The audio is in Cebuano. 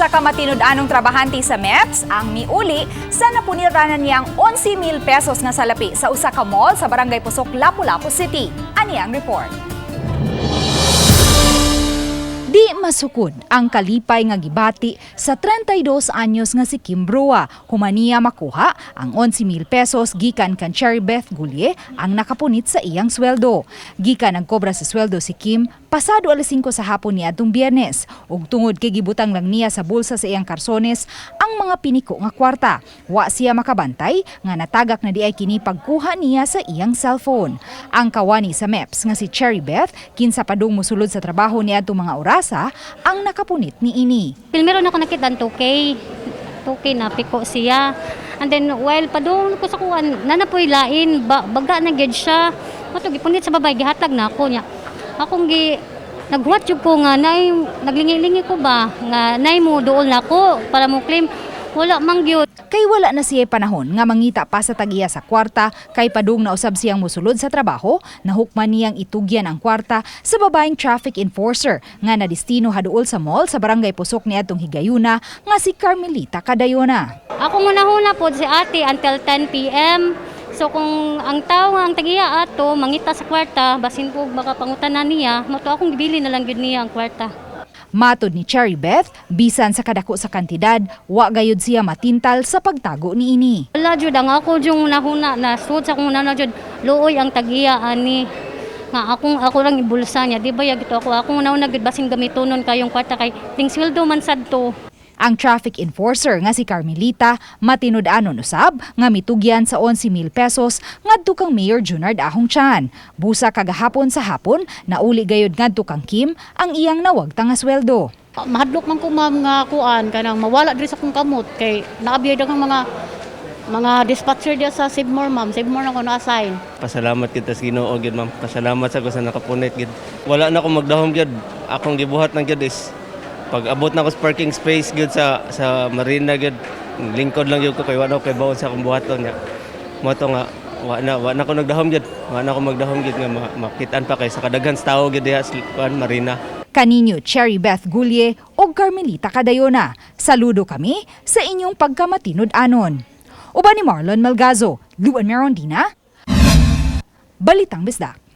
Usa ka matinud-anong trabahante sa MEPS ang miuli sa napuniranan niyang 11,000 pesos nga salapi sa usa ka mall sa Barangay Pusok, Lapu-Lapu City. Ani ang report. Di masukod ang kalipay nga gibati sa 32 anyos nga si Kim Brua. Human niya makuha ang 11,000 pesos gikan kan Cherry Beth Gulye ang nakapunit sa iyang sweldo. Gikan nagkobra sa sweldo si Kim pasado alas 5 sa hapon niadtong Biyernes, ug tungod kay gibutang lang niya sa bulsa sa iyang karsones ang mga piniko nga kwarta, wa siya makabantay nga natagak na diay kini pagkuha niya sa iyang cellphone. Ang kawani sa MEPS nga si Cherry Beth, kinsa padung mosulod sa trabaho niadtong mga orasa, ang nakapunit niini. Primero na ako nakita ang 2K. 2K na piko siya. And then while padung ko sa kuan, naa na poy lain ba, baga na gyud siya. Mao to gipunit sa babae, gihatag na ako niya. Akong gi naghuwat jud ko nga nay naglingi-lingi ko ba nga nay mo duol na ako para mo claim, wala man gyud. Kay wala na siya panahon nga mangita pa sa tag-iya sa kwarta kay padung na usab siyang musulod sa trabaho, nahukman niyang itugyan ang kwarta sa babaeng traffic enforcer nga nadistino haduol sa mall sa Barangay Pusok niadtong higayuna nga si Carmelita Cadayona. Ako muna-huna po si ate until 10 p.m. So kung ang tao nga ang tagiya ato mangita sa kwarta, basin po baka pangutan na niya, mao to akong gibili na lang gyud niya ang kwarta. Matod ni Cherry Beth, bisan sa kadako sa kantidad, wa gayud siya matintal sa pagtago niini. Wala jud ang ako jung nahuna na sud sa akong nana jud, luoy ang tagiya ani nga akong ako lang ibulsa niya, di ba ya gito ako akong nahuna gyud basin gamitonon kayong kwarta kay ting sweldo man sad to. Ang traffic enforcer nga si Carmelita matinud-anon usab nga mitugyan sa 11,000 pesos ngadto kang Mayor Junard Ahong Chan. Busa kagahapon sa hapon, nauli gayud ngadto kang Kim ang iyang nawagtang nga sweldo. Mahadlok man ko, ma'am, nga kuan kanang mawala diri sa akong kamot kay naabiyay daghang mga dispatcher diya sa Sibmore, ma'am. Sibmore na ko na-assign. Pasalamat kita sa Ginoo gyud, ma'am. Pasalamat sa ko sa nakapunit gyud. Wala na ko magdahom gyud. Akong gibuhat ng gyud is pag abot na ko sa parking space gyud sa Marina gyud, lingkod lang gyud ko kay wala ko kay bawon sa akong buhaton niya. Mao to nga wa na ko nagdahom gyud. Wa na ko magdahom gyud nga makitaan pa kay sa kadaghan sa tawo gyud diha sa kuan Marina. Kaninyo Cherry Beth Gulye o Carmelita Cadayona, saludo kami sa inyong pagkamatinud-anon. Uban ni Marlon Malgazo, Luan Merondina, Balitang Bisdak.